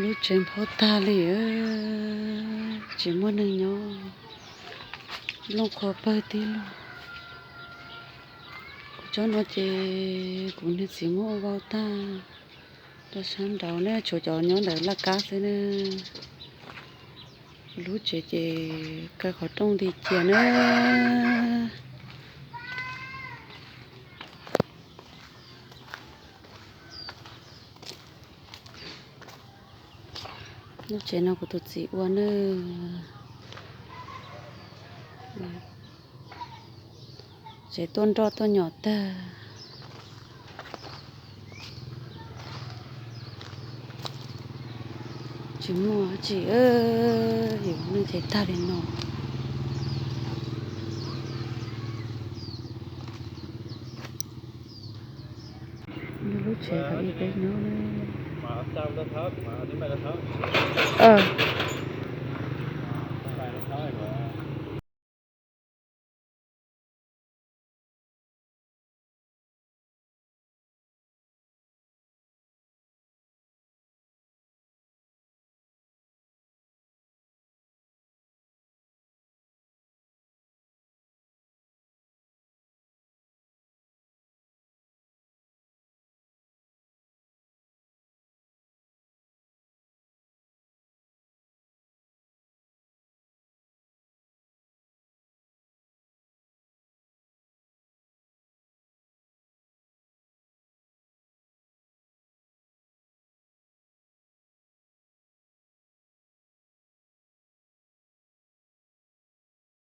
Lub tsev nphau tag li, tsis muaj neeg nyob, looj qhuav pawg tib lub. Kuv tsob no ces kuv niag txiv muab ua vau tag rau sab nraud ne, tshuav cov nyob ntawm laj kab xwb na. Kuv lub tsev ces kaw qhov rooj nti cia na. Lub tsev no kuv tus txiv ua na. Tsev tuaj nroj tuaj nyom tag. Tsis muaj dab tsi, yus neej ces tag li no. Lub tsev thaum ub peb nyob na.